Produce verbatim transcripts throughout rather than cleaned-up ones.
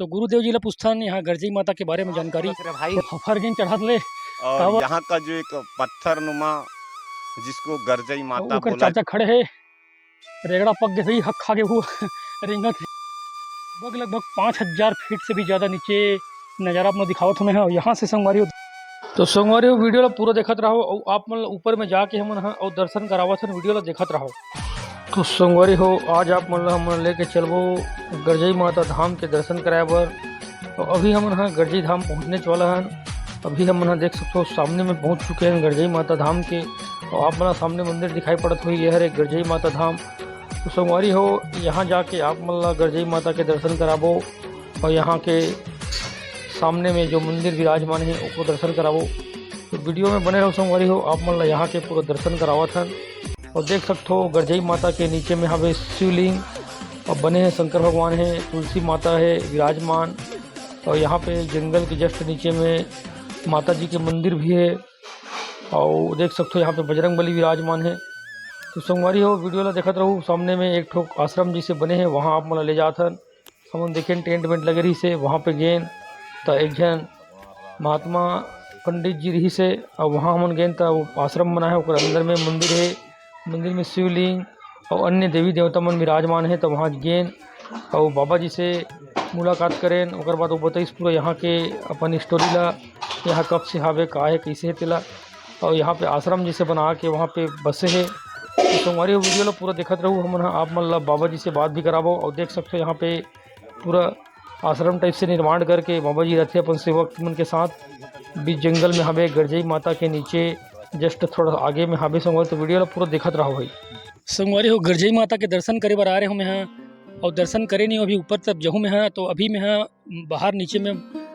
तो गुरुदेव जी ला पूछथन यहाँ गरजई माता के बारे में जानकारी। अरे भाई। तो फफर गेन चढ़त ले। और काबर? यहाँ का जो एक पत्थर नुमा, जिसको गरजई माता ओकर बोला चाचा खड़े हे, रेगड़ा पक गे, हक खा गे वो रेंगत हे। लगभग, लगभग पाँच हजार फीट से भी ज्यादा नीचे नजारा अपना दिखावत हूँ मैं, हाँ, यहाँ से संगवारी हो। तो संगवारी हो, वीडियो ला पूरा देखत रहो और आप मन ला ऊपर में जाके हमन ह और दर्शन करावत हन, वीडियो ला देखत रहो। तो संगवारी हो, आज आप मन ला हमन लेके चलबो गरजई माता धाम के दर्शन कराए बर। तो अभी हमन ह गरजई धाम पहुँचने वाला हन। अभी हमन ह देख सकथो, सामने में पहुँच चुके हैं गरजई माता धाम के। और आप मन ला सामने मंदिर दिखाई पड़त होही, ये हरे गरजई माता धाम। तो संगवारी हो, यहाँ जाके आप मन ला गरजई माता के दर्शन कराबो और यहाँ के सामने में जो मंदिर विराजमान है, ओको दर्शन कराबो। तो वीडियो में बने रहो संगवारी हो, आप मन ला यहाँ के पूरा दर्शन करावत हन। और देख सकथो, गरजई माता के नीचे में हवे शिवलिंग और बने हैं शंकर भगवान है, तुलसी माता है विराजमान। और यहाँ पे जंगल के just नीचे में माता जी के मंदिर भी है। और देख सकथो, यहाँ पे बजरंग बली विराजमान है। तो संगवारी हो, वीडियो ला देखत रहू, सामने में एक ठो आश्रम जैसे बने हैं, वहाँ आप मन ला ले जात हन। हमन देखेन टेंट वेंट लगे रहिस हे, वहाँ पे गेन त एक झन महात्मा पंडित जी रहिस हे, और वहाँ हमन गेन त वो आश्रम बना है, ओकर अंदर में मंदिर है, मंदिर में शिवलिंग और अन्य देवी देवता मन विराजमान है। त वहाँ गेन और बाबा जी से मुलाकात करेन। ओकर बाद वो बताइस पूरा यहाँ के अपन स्टोरी ला, यहाँ कब से हावे, का है, कैसे है तेला। और यहाँ पे आश्रम जैसे बना के वहाँ पे बसे है। तो संगवारी हो, वीडियो ला पूरा देखत रहू, हमन ह आप मन ला बाबा जी से बात भी कराबो। और देख सकते हो, यहाँ पे पूरा आश्रम टाइप से निर्माण करके बाबा जी रहते अपन सेवक मन के साथ बीच जंगल में हवे गरजई माता के नीचे, just थोड़ा आगे में हवे संगवारी। तो वीडियो ला पूरा देखत रहो भाई। संगवारी हो, गरजई माता के दर्शन करे बर आ रहे हो मैं यहाँ, और दर्शन करे नहीं हो अभी, ऊपर तक जहूँ मैं यहाँ। तो अभी मैं यहाँ बाहर नीचे में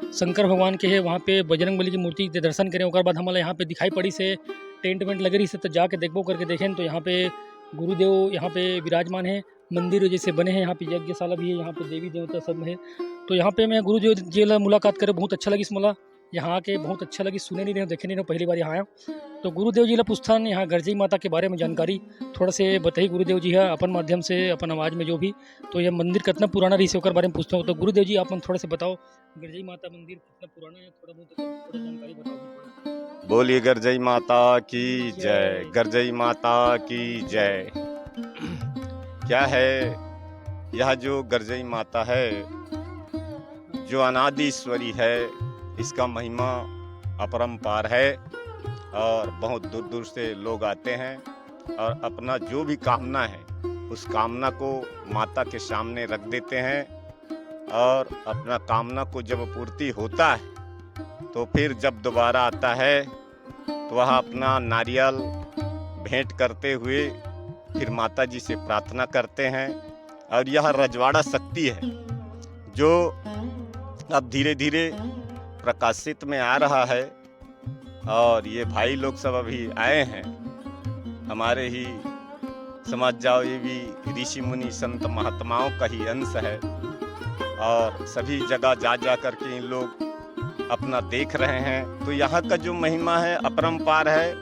शंकर भगवान के है, वहाँ पे बजरंग बली की मूर्ति के दर्शन करें। ओकर बाद हमला यहाँ पे दिखाई पड़ी से टेंट वेंट लगे रही से, तो जाके देखबो करके देखें। तो यहाँ पे गुरुदेव यहाँ पे विराजमान है, मंदिर जैसे बने हैं, यहाँ पे यज्ञशाला भी है, यहाँ पे देवी देवता सब है। तो यहाँ पे मैं गुरुदेव जी ला मुलाकात करे, बहुत अच्छा लगिस मोला। यहाँ आके बहुत अच्छा लगिस, सुने नहीं रहे, देखे नहीं रहे, पहली बार यहाँ आया। तो गुरुदेव जी ला पूछथन यहाँ गरजई माता के बारे में जानकारी थोड़ा से बताई गुरुदेव जी हा अपन माध्यम से, अपन आवाज में जो भी। तो ये मंदिर कितना पुराना रहिस हे ओकर बारे में पूछता हूँ। तो गुरुदेव जी, आप मन थोड़ा से बताओ, गरजई माता मंदिर कितना पुराना है, थोड़ा बहुत अगर थोड़ा जानकारी बताओ। बोलिए गरजई माता की जय, जय। गरजई माता की जय। क्या है, यह जो गरजई माता है, जो अनादि ईश्वरी है, इसका महिमा अपरंपार है और बहुत दूर दूर से लोग आते हैं और अपना जो भी कामना है, उस कामना को माता के सामने रख देते हैं और अपना कामना को जब पूर्ति होता है, तो फिर जब दोबारा आता है, तो वह अपना नारियल भेंट करते हुए फिर माता जी से प्रार्थना करते हैं। और यह रजवाड़ा शक्ति है, जो अब धीरे-धीरे प्रकाशित में आ रहा है। और ये भाई लोग सब अभी आए हैं, हमारे ही समझ जाओ, ये भी ऋषि मुनि संत महात्माओं का ही अंश है। और सभी जगह जा जा करके इन लोग अपना देख रहे हैं। तो यहाँ का जो महिमा है, अपरंपार है।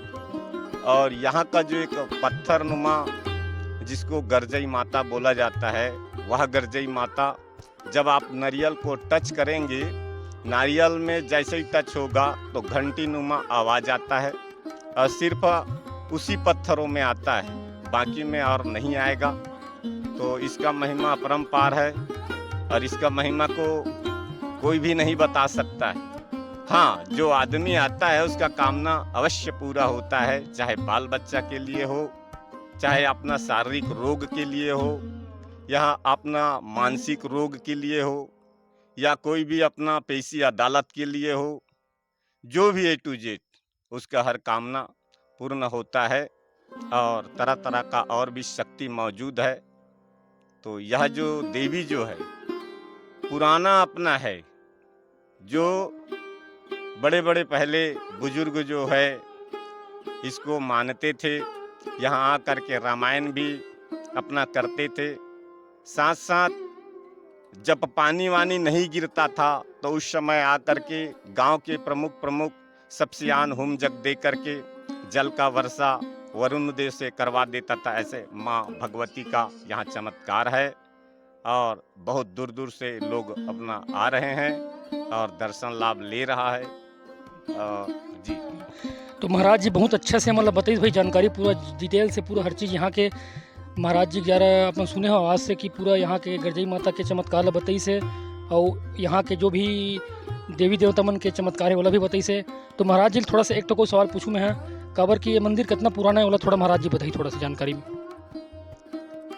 और यहाँ का जो एक पत्थर नुमा, जिसको गरजई माता बोला जाता है, वह गरजई माता, जब आप नारियल को टच करेंगे, नारियल में जैसे ही टच होगा, तो घंटी नुमा आवाज आता है और सिर्फ उसी पत्थरों में आता है, बाकी में और नहीं आएगा। तो इसका महिमा अपरंपार है और इसका महिमा को कोई भी नहीं बता सकता है। हाँ, जो आदमी आता है, उसका कामना अवश्य पूरा होता है, चाहे बाल बच्चा के लिए हो, चाहे अपना शारीरिक रोग के लिए हो, या अपना मानसिक रोग के लिए हो, या कोई भी अपना पेशी अदालत के लिए हो, जो भी A to Z, उसका हर कामना पूर्ण होता है। और तरह तरह का और भी शक्ति मौजूद है। तो यह जो देवी जो है, पुराना अपना है, जो बड़े बड़े पहले बुजुर्ग जो है, इसको मानते थे, यहाँ आ करके रामायण भी अपना करते थे। साथ साथ जब पानी वानी नहीं गिरता था, तो उस समय आ करके गांव के प्रमुख प्रमुख सब सियान होम जग दे करके जल का वर्षा वरुण देव से करवा देता था। ऐसे माँ भगवती का यहाँ चमत्कार है। और बहुत दूर दूर से लोग अपना आ रहे हैं और दर्शन लाभ ले रहा है। अ, जी। तो महाराज जी बहुत अच्छा से मतलब बताइस भाई, जानकारी पूरा detail से, पूरा हर चीज़ यहाँ के महाराज जी के द्वारा अपन सुने हो आवाज़ से कि पूरा यहाँ के गरजई माता के चमत्कार ला बताइस हे और यहाँ के जो भी देवी देवता मन के चमत्कार हे ओला भी बताइस हे। तो महाराज जी थोड़ा सा एक ठो कोई सवाल पूछूँ मैं, हाँ, काबर कि ये मंदिर कितना पुराना है, ओला थोड़ा महाराज जी बताइए थोड़ा सा जानकारी में।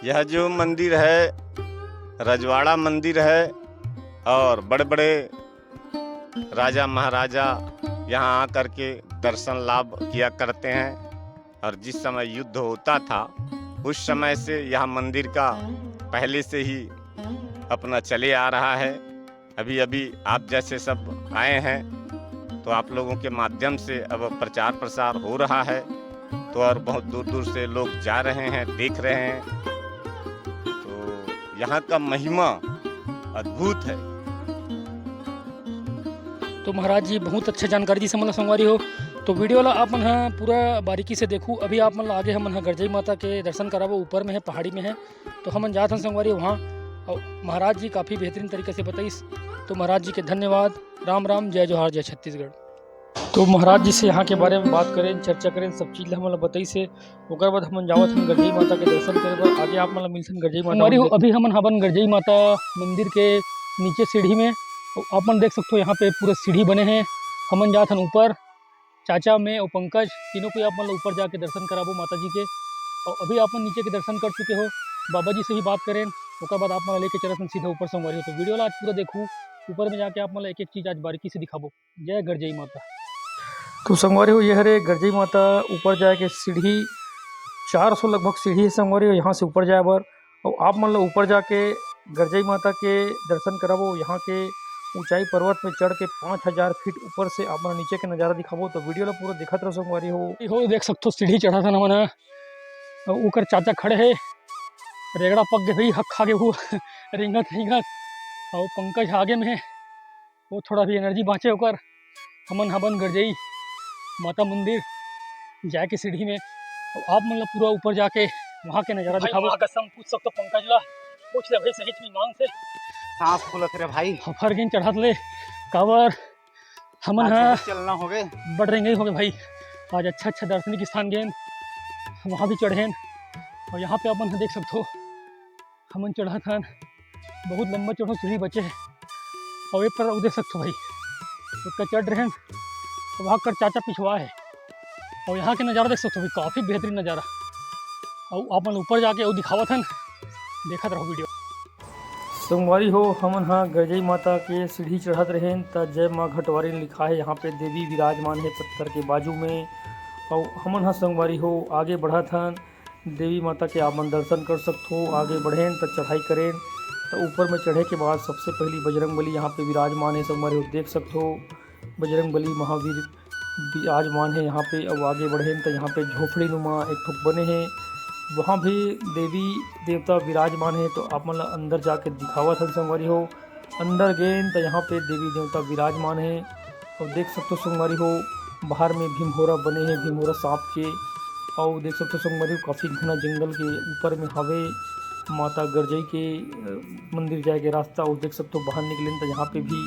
यह जो मंदिर है, रजवाड़ा मंदिर है और बड़े-बड़े राजा महाराजा यहाँ आकर के दर्शन लाभ किया करते हैं। और जिस समय युद्ध होता था, उस समय से यह मंदिर का पहले से ही अपना चले आ रहा है। अभी-अभी आप जैसे सब आए हैं, तो आप लोगों के माध्यम से अब प्रचार प्रसार हो रहा है, तो और बहुत दूर-दूर से लोग जा रहे हैं, देख रहे हैं। तो यहाँ का महिमा अद्भुत है। तो महाराज जी बहुत अच्छा जानकारी दिस हमन ला संगवारी हो। तो video ला आप मन ह पूरा बारीकी से देखू। अभी आप मन ला आगे हमन ह गरजई माता के दर्शन कराबो, ऊपर में है, पहाड़ी में है। तो हमन जात हन संगवारी वहाँ, और महाराज जी काफ़ी बेहतरीन तरीके से बताइस। तो महाराज जी के धन्यवाद। राम राम, जय जोहार, जय छत्तीसगढ़। तो महाराज जी से यहाँ के बारे में बात करें, चर्चा करें, सब चीज़ ला हमन ला बताइस हे। ओकर बाद हमन जावत हन गरजई माता के दर्शन करे बर। आगे आप मन ला मिलथन गरजई माता संगवारी हो, मंदिर। अभी हमन हवन गरजई माता मंदिर के नीचे सीढ़ी में। अउ आप मन देख सकथो यहाँ पे पूरा सीढ़ी बने हे। हमन जात हन ऊपर, चाचा, मैं अउ पंकज, तीनों कोई आप मन ला ऊपर जाके दर्शन कराबो माता जी के। अउ अभी आप मन नीचे के दर्शन कर चुके हो, बाबा जी से भी बात करेन, ओकर बाद आप मन ला लेके चलत हन सीधा ऊपर संगवारी हो। तो video ला आज पूरा देखू, ऊपर में जाके आप मन ला एक-एक चीज़ आज बारीकी से दिखाबो। जय गरजई माता। तो संगवारी हो, ये हरे गरजई माता ऊपर जाए के सीढ़ी, चार सौ लगभग सीढ़ी है संगवारी हो, यहाँ से ऊपर जाए बर। और आप मन ला ऊपर जाके गरजई माता के दर्शन कराबो। यहाँ के ऊंचाई पर्वत में चढ़ के पाँच हजार फीट ऊपर से आप मन नीचे के नज़ारा दिखाबो। तो video ला पूरा देखत रहो संगवारी हो। हो देख सकथो सीढ़ी चढ़त हन हमन ह। अउ ओकर चाचा खड़े हे, रेगड़ा पक गे भाई, हक खा गे वो रेंगत रेंगत। अउ पंकज आगे में हे, वो थोड़ा भी energy बाँचे ओकर। हमन हबन गरजई माता मंदिर जाए के सीढ़ी में। अउ आप मन ला पूरा ऊपर जाके वहाँ के नज़ारा भाई, दिखाबो। माँ कसम पूछ सकथो पंकज ला, पूछ ले भाई, सही में ईमान से। सांस फूलत रे भाई। हफर गेन चढ़त ले, काबर हमन आज ह बहुत चलना हो गए। बड़ रेंगई हो गए भाई। आज अच्छा अच्छा दर्शनिक स्थान गेन, वहाँ भी चढ़ेन। और यहाँ पे अपन ह देख सकथो, हमन चढ़त हन, बहुत लंबा चढ़ो सीढ़ी बचे हे। और एक पर देख सकथो भाई, उसका चढ़ रहे हैं, तो वहाँ कर चाचा पिछवा है। और यहाँ के नज़ारा देख सकथो भाई, काफ़ी बेहतरीन नज़ारा। और आप मन ऊपर जाके और दिखावत हन, देखत रहो video। संगवारी हो, हमन ह गरजई माता के सीढ़ी चढ़त रहेन, त जय माँ घटवारिन लिखा है, यहाँ पे देवी विराजमान है पत्थर के बाजू में। और हमन ह संगवारी हो आगे बढ़त हन, देवी माता के आप मन दर्शन कर सकथो। आगे बढ़ेन त चढ़ाई करेन, त ऊपर में चढ़े के बाद सबसे पहली बजरंग बली यहाँ पे विराजमान है संगवारी हो, देख सकथो बजरंग बली महावीर विराजमान है यहाँ पे। अब आगे बढ़ेन त यहाँ पे झोपड़ी नुमा एक ठो बने है, वहाँ भी देवी देवता विराजमान है। तो आप मन ला अंदर जाके दिखावत हन संगवारी हो। अंदर गेन त यहाँ पे देवी देवता विराजमान है। और देख सकथो संगवारी हो, बाहर में भीमहोरा बने है, भीमहोरा सांप के। और देख सकथो संगवारी हो, काफ़ी घना जंगल के ऊपर में हवे माता गरजई के, अ, मंदिर जाए के रास्ता। और देख सकथो बाहर निकलेन त यहाँ पे भी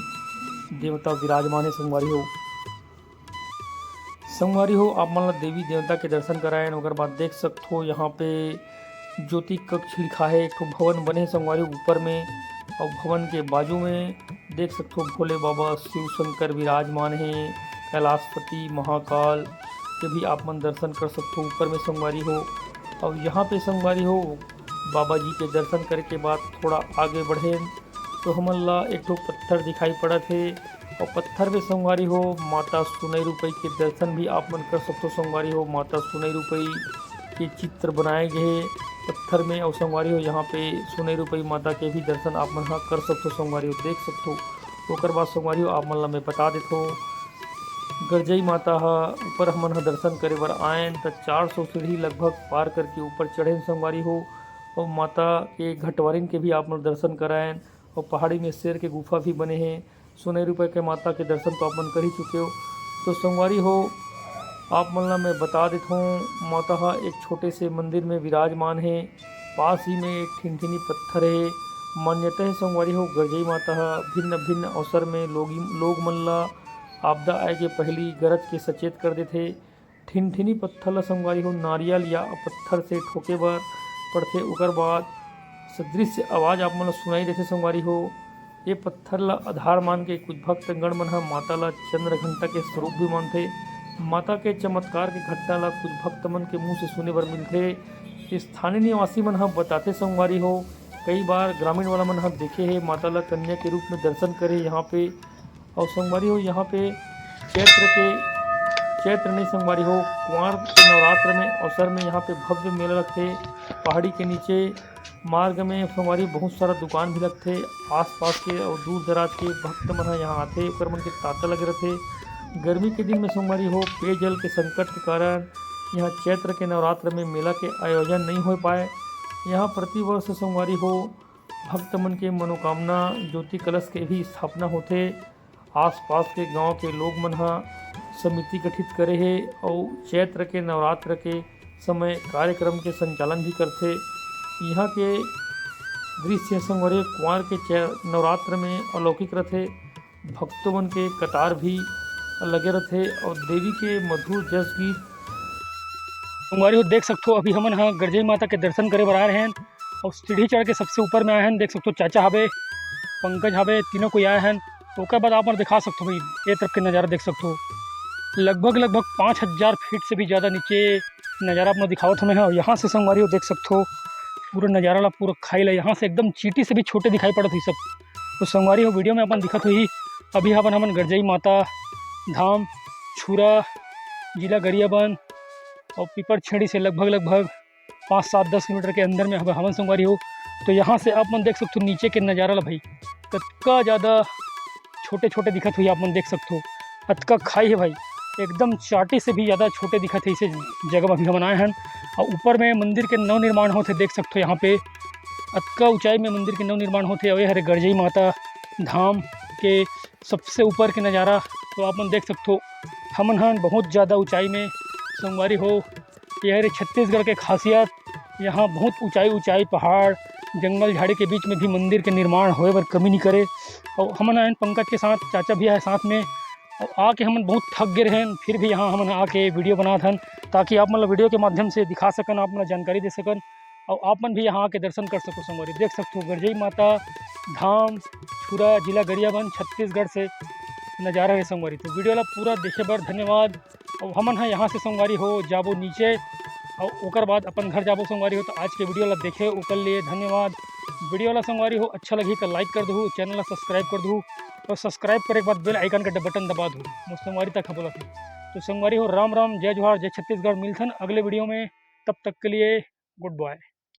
देवता विराजमान है संगवारी हो। संगवारी हो, आप मन ला देवी देवता के दर्शन कराएन, ओकर बाद देख सकथो यहाँ पे ज्योति कक्ष लिखा है, एक ठो भवन बने हे संगवारी हो ऊपर में। और भवन के बाजू में देख सकथो भोले बाबा शिव शंकर विराजमान है, कैलाशपति महाकाल के भी आप मन दर्शन कर सकथो ऊपर में संगवारी हो। और यहाँ पे संगवारी हो, बाबा जी के दर्शन करे के बाद थोड़ा आगे बढ़ेन तो हमन ला एक ठो पत्थर दिखाई पड़त हे। और पत्थर में संगवारी हो, माता सुनई रूपई के दर्शन भी आप मन कर सकथो संगवारी हो। माता सुनई रूपई के चित्र बनाए गए हे पत्थर में। और संगवारी हो, यहाँ पे सुनई रूपई माता के भी दर्शन आप मन ह कर सकथो संगवारी हो, देख सकथो। ओकर बाद संगवारी हो, आप मन ला मैं बता देथो, गरजई माता ह ऊपर हमन ह दर्शन करे बर आएन, त चार सौ सीढ़ी लगभग पार करके ऊपर चढ़ेन संगवारी हो। और माता के घटवारिन के भी आप मन दर्शन कराएन। और पहाड़ी में शेर के गुफा भी बने हे। सुनई रूपई के माता के दर्शन तो आप मन कर ही चुके हो। तो संगवारी हो, आप मन ला मैं बता देत हूँ, माता ह एक छोटे से मंदिर में विराजमान हे। पास ही में एक ठिनठिनी पत्थर हे, मान्यता हे संगवारी हो, गरजई माता ह भिन्न-भिन्न अवसर में लोगी-, लोग मन ल आपदा आए के पहिली गरज के सचेत कर देथे। ठिनठिनी पत्थर ल संगवारी हो, नारियल या पत्थर से ठोके बर पड़थे। ओकर बाद सदृश्य आवाज आप मन ल सुनाई देथे संगवारी हो। ये पत्थर ल आधार मान के कुछ भक्तगण मन ह माता ल चंद्रघंटा के स्वरूप भी मानथे। माता के चमत्कार के घटना ल कुछ भक्त मन के मुंह से सुने बर मिलथे। स्थानीय निवासी मन ह बताथे संगवारी हो, कई बार ग्रामीण वाला मन ह देखे हे माता ल कन्या के रूप में दर्शन करे यहाँ पे। और संगवारी हो, यहाँ पे चैत्र के, चैत्र नहीं संगवारी हो, कुंवार के नवरात्र में अवसर में यहाँ पे भव्य मेला लगथे। पहाड़ी के नीचे मार्ग में संगवारी बहुत सारा दुकान भी लगथे। आसपास के और दूर दराज के भक्त मन ह यहाँ आथे, ओकर मन के तांता लगे रथे। गर्मी के दिन में संगवारी हो, पेयजल के संकट के कारण यहाँ चैत्र के नवरात्र में मेला के आयोजन नहीं हो पाए। यहाँ प्रतिवर्ष संगवारी हो, भक्त मन के मनोकामना ज्योति कलश के भी स्थापना होथे। आसपास के गांव के लोग मन ह समिति गठित करे हे अउ चैत्र के नवरात्र के समय कार्यक्रम के संचालन भी करथे। इहाँ के दृश्य संगवारी कुंवार के चै-, नवरात्र में अलौकिक रथे। भक्तों मन के कतार भी लगे रथे और देवी के मधुर जस गीत। संगवारी हो, देख सकथो, अभी हमन ह गरजई माता के दर्शन करे बर आए रहेन और सीढ़ी चढ़ के सबसे ऊपर में आए हन। देख सकथो, चाचा हवे, पंकज हवे, तीनों कोई आए हन। ओकर बाद आप मन दिखा सकथो भाई, ए तरफ के नज़ारा देख सकथो, लगभग, लगभग पाँच हज़ार फीट से भी ज़्यादा नीचे नज़ारा आप मन दिखावत हमें। और यहाँ से संगवारी हो देख सकथो, पूरा नज़ारा ला, पूरा खाई ला, यहाँ से एकदम चींटी से भी छोटे दिखाई पड़त होही सब। तो संगवारी हो, वीडियो में अपन दिखत होही, अभी अपन हमन गरजई माता धाम, छुरा, जिला गरियाबंद और पीपर छेड़ी से लगभग, लगभग पाँच, सात, दस किलोमीटर के अंदर में हव-, हवन संगवारी हो। तो यहाँ से आप मन देख सकथो नीचे के नज़ारा ला भाई, कतका ज़्यादा छोटे-छोटे दिखत होही, आप मन देख सकथो, अतका खाई है भाई, एकदम चांटी से भी ज़्यादा छोटे दिखत है। इसे जगह में अभी हमन आए हन और ऊपर में मंदिर के नवनिर्माण होत हे, देख सकथो यहाँ पे अतका ऊंचाई में मंदिर के नवनिर्माण होत हे। और ये हरे गरजई माता धाम के सबसे ऊपर के नज़ारा। तो आप मन देख सकथो, हमन हन बहुत ज़्यादा ऊंचाई में संगवारी हो। ये हरे छत्तीसगढ़ के खासियत, यहाँ बहुत ऊंचाई ऊंचाई पहाड़, जंगल, झाड़ी के बीच में भी मंदिर के निर्माण होए बर कमी नहीं करे। और हमन आयन पंकज के साथ, चाचा भी है साथ में। और आके हमन बहुत थक गए रहेन, फिर भी यहाँ हमन आके वीडियो बनात हन, ताकि आप मन ला वीडियो के माध्यम से दिखा सकन, आप मन ला जानकारी दे सकन, और आप मन भी यहाँ आके दर्शन कर सको संगवारी। देख सकथो गरजई माता धाम, छुरा, जिला गरियाबंद, छत्तीसगढ़ से नज़ारा है संगवारी। तो वीडियो ला पूरा देखे बर धन्यवाद। और हमन ह यहाँ से संगवारी हो जाबो नीचे और ओकर बाद अपन घर जाबो संगवारी हो। तो आज के वीडियो ला देखे ओकर लिए धन्यवाद। वीडियो ला संगवारी हो अच्छा लगही तो लाइक कर दहू, चैनल ला सब्सक्राइब कर दहू और सब्सक्राइब करे के बाद बेल आइकन के बटन दबा दहू। मोर संगवारी तक बोला था। तो संगवारी हो राम राम, जय जोहार, जय छत्तीसगढ़। मिलथन अगले वीडियो में, तब तक के लिए गुड बाय।